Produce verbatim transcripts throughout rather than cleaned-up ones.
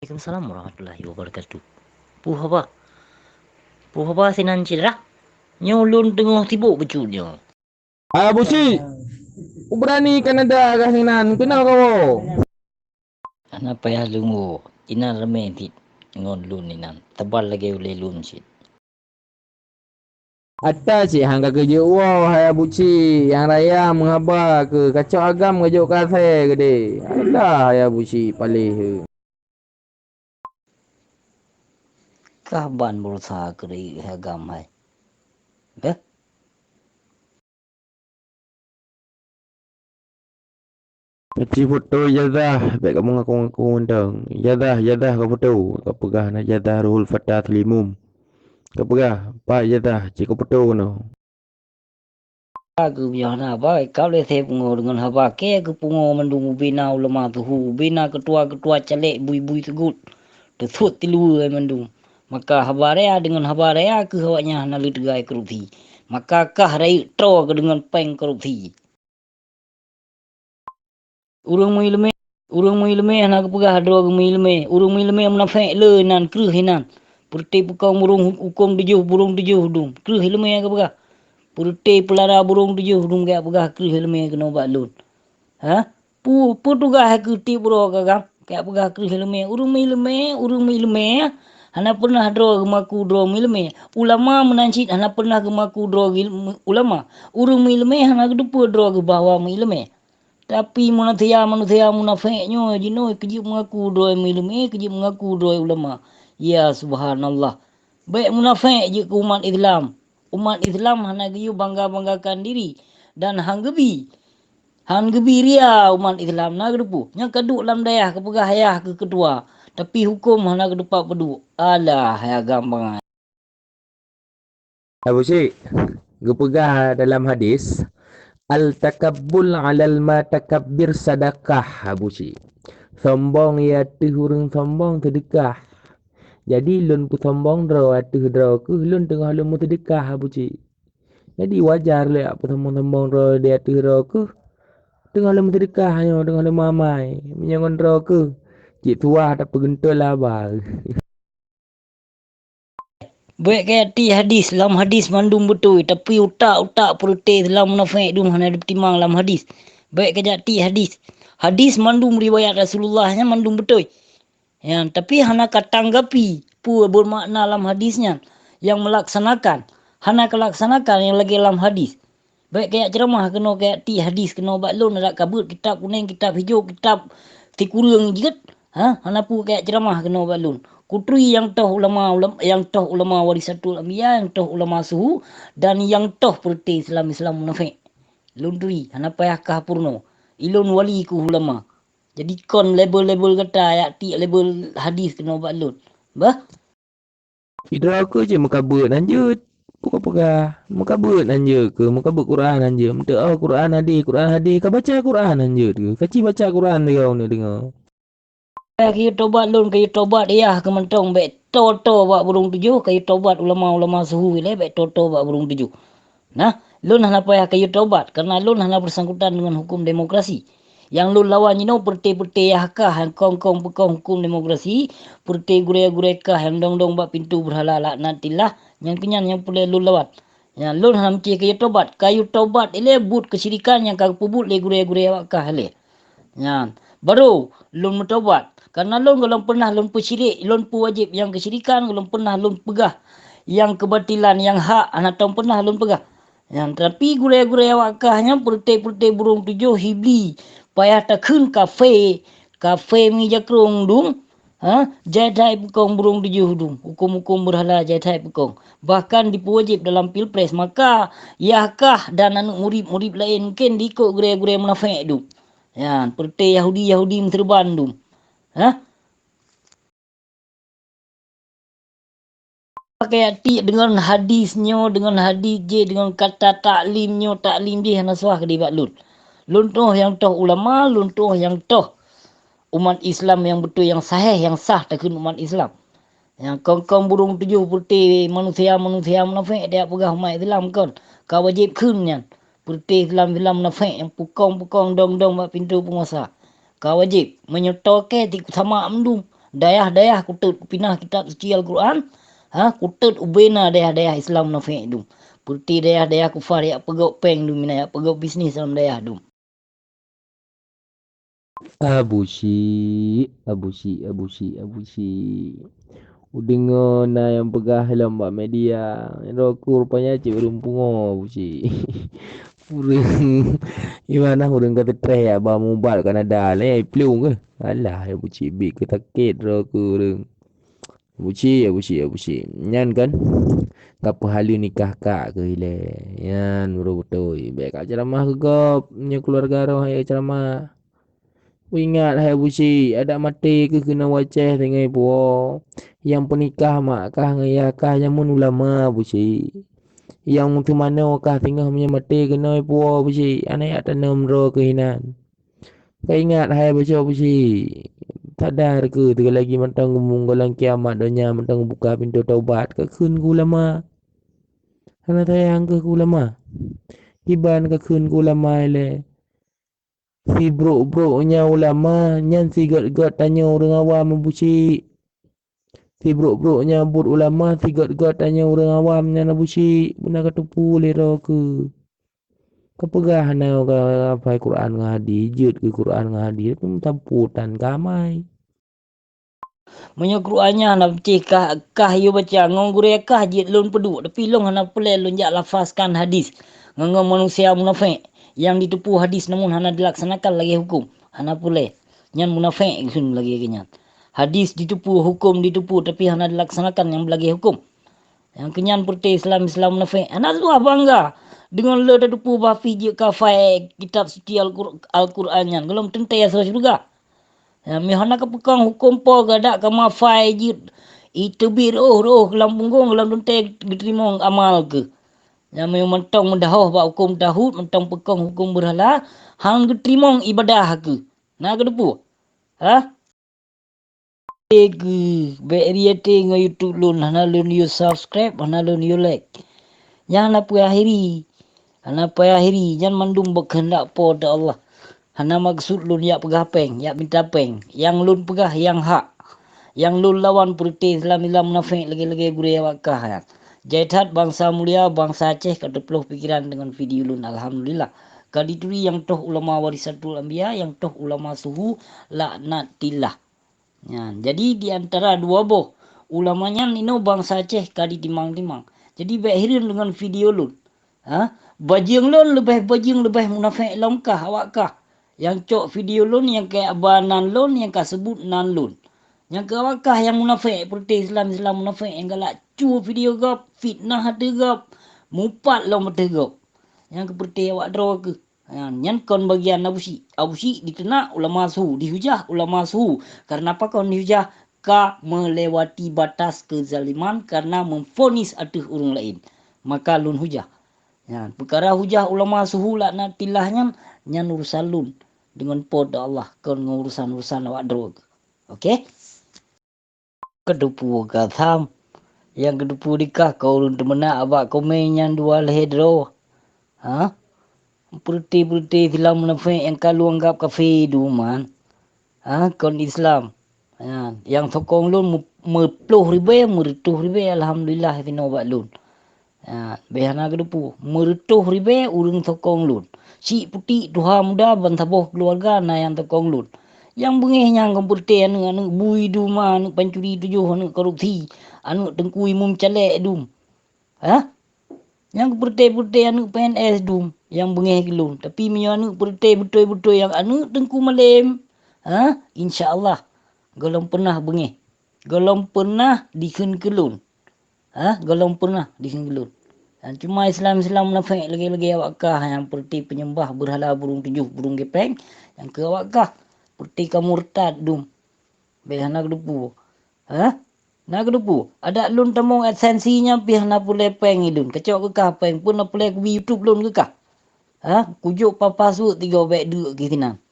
Waalaikumsalam warahmatullahi wabarakatuh. Peue haba? Peue haba sinan cit rah? Nyoe lôn teungoh sibok bacut nyoe. Hai Abusyik, ubeurani Kanada gah sinan, keunoe kawoe. Hana payah lôn woe, inan ramé cit ngon lôn inan, teuban lagée ulée lôn cit. Ata cit han ka keujeuet woe, hai Abusyik, nyang raya meuhaba keu kacok agam geujok keu asée keudeh. Alah, hai Abusyik, paléh. Kah ban beureusaha keu rayeuk agam hai. Beh. Keuci foto ijazah, bék kamoe ngaku-ngaku mantong. Ijazah, ijazah ka foto, ka peugah na ijazah Ruhul Fata Seulimum. Ka peugah, "Pat ijazah, ci ka foto keunoe." Ka geubiah na bai, ka lé sép pungo deungon haba kée geupungo mandum ubena ulama tuhu, ubena keutua-keutua calék bui-bui teugut. Teusut tiluweue mandum. Maka haba raya deungon haba raya keuh awaknyan hana lé teugai korupsi. Maka kah rayeuk troe keuh deungon péng korupsi. Ureuëng meuileumé, ureuëng meuileumé hana geupeugah droe geuh meuileumé. Ureuëng meuileumé munafék le nan kreueh inan. Peureute peukong burung hu-, hukôm tujoh, burung tujoh dum. Kreueh ileumé geupeugah. Peureute peulara burung tujoh dum geupeugah kreueh ileumé keunoe bak lôn. Ha? Pu-, peue tugaih keu tieb uroe kagam? Ka peugah kreueh ileumé, ureuëng meuileumé, ureuëng meuileumé, hana peunah droe geumaku droe meuileumé. Ulama meunan cit hana peunah geumaku droe gil-, ulama. Ureuëng meuileumé hana geuteupeue droe geuh bahwa meuileumé. Tapi manusia-manusia munafék nyoe jinoe keujeuet meungaku droe meuileumé, keujeuet meungaku droe ulama. Ya subhanallah. Bék munafék jeuet keu umat Islam. Umat Islam hana geuyue bangga-banggakan diri dan han geubi. Han geubi ria umat Islam na geuteupeue. Nyang ka duek lam dayah geupeugah yah keu keutua, tapi hukôm hana geuteupat peuduek. Alah, hai agam bangai. Abusyik, geupeugah dalam hadis, "Al-takabbul 'alal mutakabbir sadaqah," Abusyik. Sombong di ateueh ureuëng sombong seudeukah. Jadi lôn peusombong droe ateueh droe keuh lôn teungoh lôn meuseudeukah, Abusyik. Jadi wajar lé jak peusombong-sombong droe di ateueh droe keuh. Teungoh lôn meuseudeukah nyoe, teungoh lôn meumamai. Meunyoe ngon droe keuh, cit tuwah tapeugeunteul haba. Bék kajak tiek hadis, lam hadis mandum beutôi, tapi utak-utak peureute lam munafék dum hana jipeutimang lam hadis. Bék kajak tiek hadis. Hadis mandum riwayat Rasulullah nyan mandum beutôi. Nyan, tapi hana katanggapi peue beumakna lam hadis nyan. Nyang meulaksanakan, hana kalaksanakan nyang lagée lam hadis. Bék kajak ceuramah keunoe, kajak tiek hadis keunoe bak lôn, adak kabeuet kitab kunéng, kitab hijô, kitab sikureueng jeuet. Ha, hana peue kajak ceuramah keunoe bak lôn. Kuturi nyang toh ulama, ulam-, nyang toh ulama warisatul anbiya, nyang toh ulama suhu, dan nyang toh peureute Islam-Islam munafék. Lôn turi, hana payah kah peurunoe. Ilôn wali keuh ulama. Jadi kon label-label gata, jak tiek label hadis keunoe bak lôn. Bah? Sidroe keuh cit meukabeuet nan jeuet. Peue kapeugah? Meukabeuet nan jeuet keuh, meukabeuet Quran nan jeuet. Meuteu'oh Quran hadis, Quran hadis, kabaca Quran nan jeuet keuh. Kaci baca Quran sigoe neudeungoe. Kayue tobat lôn, kayue tobat yah keuh mantong, bék toe-toe bak burông tujoh, kayue tobat ulama-ulama suhu ilée, bék toe-toe bak burông tujoh. Nah, lôn hana payah kayue tobat, kareuna lôn hana beusangkutan deungon huköm demokrasi. Nyang lôn lawan jinoe peureute-peureute yah kah nyang kong-kong peukong huköm demokrasi, peureute gurée-gurée kah nyang dong-dong bak pintoe beurhala laknatillah, nyang keunyan nyang peureulée lôn lawan. Nyan lôn hana meucéh kayue tobat, kayue tobat ilée buet keusyirikan nyang ka geupeubuet lé gurée-gurée awak kah ilée. Nyan, barô lôn meutobat. Kareuna lôn gohlom peunah lôn peusyirek, lôn peuwajéb nyang keusyirikan, gohlom peunah lôn peugah nyang keubatilan, nyang hak hana tom peunah lôn peugah. Nyan, tapi gurée-gurée awak kah nyan peureute-peureute burông tujoh hibli, payah takheun kafé, kafé mi jakrong dum, ha, jai that peukong burông tujoh dum, huköm-huköm beurhala jai that peukong. Bahkan dipeuwajéb dalam pilpres, maka yah kah dan aneuëk murit-murit laén mungken diikot gurée-gurée munafék dum. Nyan, peureute Yahudi-Yahudi meuseureuban dum. Hah? Pakai atik deungon hadis nyoe, deungon hadis jih, deungon kata taklim nyoe, taklim jih hana suah keudeh bak lôn. Lôn tuoh nyang toh ulama, lôn tuoh nyang toh umat Islam nyang beutôi, nyang sahéh, nyang sah takheun umat Islam. Nyang kong-kong burông tujoh peureute manusia-manusia munafék, dak peugah umat Islam kon. Ka wajéb kheun nyan. Peureute Islam-Islam munafék nyang peukong-peukong dong-dong bak pintoe peunguasa. Ka wajéb, meunyoe toke tiku sama mandum. Dayah-dayah kutot kupinah kitab suci Al-Quran, ha, kutot ubena dayah-dayah Islam munafék dum. Peureute dayah-dayah kufar jak peugöt péng dum, mina jak peugöt bisnis lam dayah dum. Abusyik, abusyik, abusyik, abusyik. Udeungoe na nyang peugah lom bak media, droe ku rupanya cit ureuëng pungo, abusyik. Ureuëng, imanah ureuëng ka teutreh jak ba mubat Kanada, lé plueng keuh. Alah, abusyik, biet keu sakét droe ku ureuëng. Abusyik, abusyik, abusyik. Nyan kan, ka peuhaleue nikah kak keu ilée. Nyan baru beutôi. Bék kak ceramah keu gob, nyoe keuluwarga roh ayah ceramah. Ingat hai abusyik, adak maté keuh keunoe wacée tinggai puwoe. Nyang peunikah mak kah ngon yah kah jameun ulama abusyik. Nyang teumanoe kah singoh meunyoe maté keunoe puwoe abusyik, hana jak tanom droe keuh inan. Ka ingat hai bacut abusyik, sadar keuh teuk lagi mantong geumung gohlom kiamat donya mantong geubuka pintoe taubat, ka kheun keu ulama. Hana sayang keuh keu ulama. Kiban ka kheun keu ulama ilée. Sibrok-brok nyan ulama, nyan sigöt-göt tanyoe ureuëng awam abusyik. Sibrok-brok nyan buet ulama, sigöt-göt tanyoe ureuëng awam nyan abusyik, beuna ka teupeue lé droe keuh. Ka peugah hana ka hafai Quran ngon hadis, jeuet keu Quran ngon hadis, tapi meutamputan ka amai. Meunyoe Quran nyan hana peucéh kah, kah yue baca ngon gurée kah jeuet lôn peuduek, tapi lôn hana peureulée lôn jak lafazkan hadis ngon, ngon manusia munafék nyang jiteupeue hadis namun hana dilaksanakan lagée huköm, hana peureulée. Nyan munafék kheun lagée nyan. Hadis jiteupeue, huköm jiteupeue, tapi hana dilaksanakan nyang beulagée huköm. Nyang keu nyan peureute Islam, Islam munafék. Hana tuah bangga deungon le tateupeue bah pih jeuet ka hafai kitab suci Al-Qur-, Al-Quran nyan, gohlom teuntée asoe syeuruga. Ya, meuhana ka peukong huköm Po geudak ka meuhafai jeuet, iteubiet rôh-rôh lam punggong, lam teuntée geuteurimong amal keuh. Ya, meuh mantong meudahoh bak huköm tauhid, mantong peukong huköm beurhala, han geuteurimong ibadah keuh. Na geuteupeue? Hah? Keuh, bék ri até ngon YouTube lôn, hana lôn yue subscribe, hana lôn yue like. Nyan hana peuakhiri. Hana peuakhiri, nyan mandum bak keuheundak Po teu Allah. Hana maksud lôn jak peugah péng, jak minta péng. Nyang lôn peugah nyang hak. Nyang lôn lawan peureute Islam-Islam munafék lagée-lagée gurée awak kah nyan. Jai that bansa mulia, bansa Aceh ka teuploh pikeran deungon video lôn, alhamdulillah. Ka dituri nyang toh ulama warisatul anbiya, nyang toh ulama suhu, laknatillah. Nyan, jadi di antara dua boh ulama nyan inoe bansa Aceh ka ditimang-timang. Jadi bék hireuen deungon video lôn. Ha? Bajeueng lôn leubeh bajeueng leubeh munafék lom kah awak kah. Nyang cok video lôn, nyang ka ba nan lôn, nyang ka seubut nan lôn. Nyang keu awak kah nyang munafék, peureute Islam-Islam munafék nyang galak cue video gob, fitnah ateueh gob, mupat lom ateueh gob. Nyang keu peureute awak droe keuh. Nyan, nyan kon bagian Abusyik. Abusyik diteunak ulama su, dihujah ulama su. Karena apa kon dihujah? Ka melewati batas kezaliman karena memvonis ateueh ureuëng laén. Maka lôn hujah. Nyan, peukara hujah ulama suhu laknatillah nyan, nyan urusan lôn deungon Po teu Allah, kon ngon urusan-urusan awak droe. Oke? Keudeupu ka tham. Nyang keudeupu dikah ka ureuëng teumeunak bak komen nyan dua lhée droe. Ha? Peureute-peureute Islam munafék nyang ka lôn anggab kafé duman. Ha? Kon Islam. Ha, nyang sokong lôn meu-, meuploh ribée, meureutôh ribée, alhamdulillah, sinoe bak lôn. Ha, bék hana keudeupu. Meureutôh ribée ureuëng sokong lôn. Syiek putik tuha muda ban saboh keuluwarga na nyang sokong lôn. Nyang beungéh nyang kon peureute aneuëk-aneuëk bui dum, aneuëk pancuri tujoh, aneuëk korupsi, aneuëk teungku imum calék dum. Ha? Nyang peureute-peureute aneuëk P N S dum nyang beungéh keu lôn. Tapi meunyoe aneuëk peureute beutôi-beutôi nyang aneuëk teungku malém, ha? Insya Allah, gohlom peunah beungéh. Gohlom peunah dikheun keu lôn. Ha? Gohlom peunah dikheun keu lôn. Dan cuma Islam-Islam munafék lagée-lagée awak kah nyang peureute peunyembah beurhala burung tujoh, burung gepeng, nyang keu awak kah peureute ka murtad dum. Bék hana keudeupu. Ha? Na keudeupu. Adak lôn tamong AdSense nyan pih hana peureulée péng ilôn. Kacok keu kah péng pun na peureulée kubi YouTube lôn keu kah. Ha? Kujok papa suet tiga bék deuk keu sinan.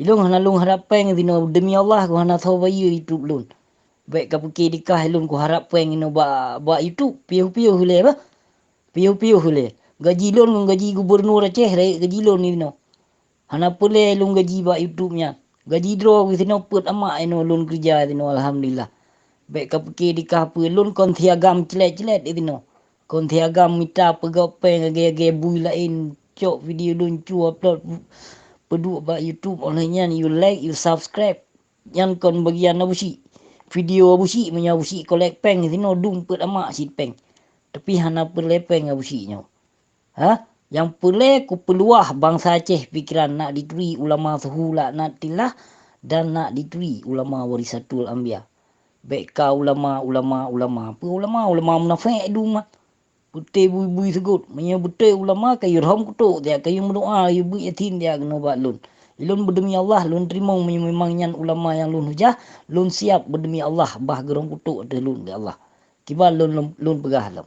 Ilôn hana lôn harab péng sinoe, demi Allah ku hana soe bayeue YouTube lôn. Bék ka pike dikah ilôn kuharab péng inoe bak, bak YouTube, piôh-piôh ilée bah. Piôh-piôh ilée. Gaji lôn ngon gaji gubunur Aceh rayeuk gaji lôn inoe. Hana peureulée lôn gaji bak YouTube nyan. Gaji droe keu sinoe peuet amak inoe lôn keureuja sinoe, alhamdulillah. Bék ka pike dikah peue lôn kon si agam clet-clet di sinoe. Kon si agam mita peugöt péng lagèe-lagèe bui laén, cok video lôn cu upload peuduek bak YouTube, óh lheueh nyan you like, you subscribe. Nyan kon bagian Abusyik. Video Abusyik, meunyoe Abusyik kolek péng sinoe dum peuet amak cit péng. Tapi hana peureulèe péng Abusyik nyoe. Ha? Nyang peureulèe kupeuluwah bansa Aceh pikeran nak dituri ulama suhu laknatillah dan nak dituri ulama warisatul anbiya. Bék ka ulama, ulama, ulama. Peue ulama? Ulama munafék dum. Beutôi bui-bui seugot. Meunyoe beutôi ulama, ka yue rhom kutok, jak ka yue meudoa, yue beuet yasin jak keunoe bak lôn. Lôn beudeumi Allah, lôn teurimong meunyoe memang nyan ulama nyang lôn hujah, lôn siab beudeumi Allah bah geurhom kutok ateueh lôn lé Allah. Kiban lôn, lôn, lôn peugah lom.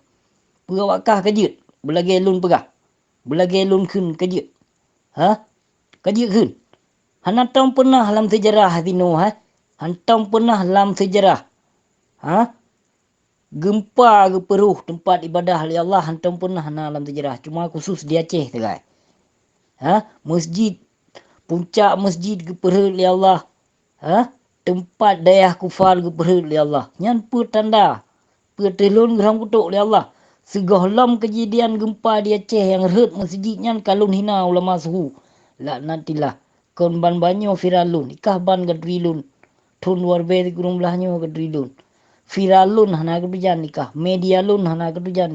Peue awak kah ka jeuet, beulagèe lôn peugah. Beulagèe lôn kheun ka jeuet. Ha? Ka jeuet kheun. Hana tom peunah lam seujarah sinoe, ha? Hana tom peunah lam seujarah. Ha? Geumpa geupeuroh teumpat ibadah lé Allah, hana tom peunah na lam seujarah. Cuma khusus di Aceh sagai. Ha? Masjid, puncak masjid geupeurhot lé Allah. Ha? Teumpat dayah kufar geupeurhot lé Allah. Nyan peue tanda? Peue teuh lôn geurhom kutok lé Allah? Sigohlom keujadian geumpa di Aceh nyang rhot masjid nyan ka lôn hina ulama suhu. Laknatillah. Kon ban banyoe viral lôn. Ikah ban ka turi lôn. Thon dua ribèe sikureueng blaih nyoe ka turi lôn. Viral lôn hana keutujan ikah. Media lôn hana keutujan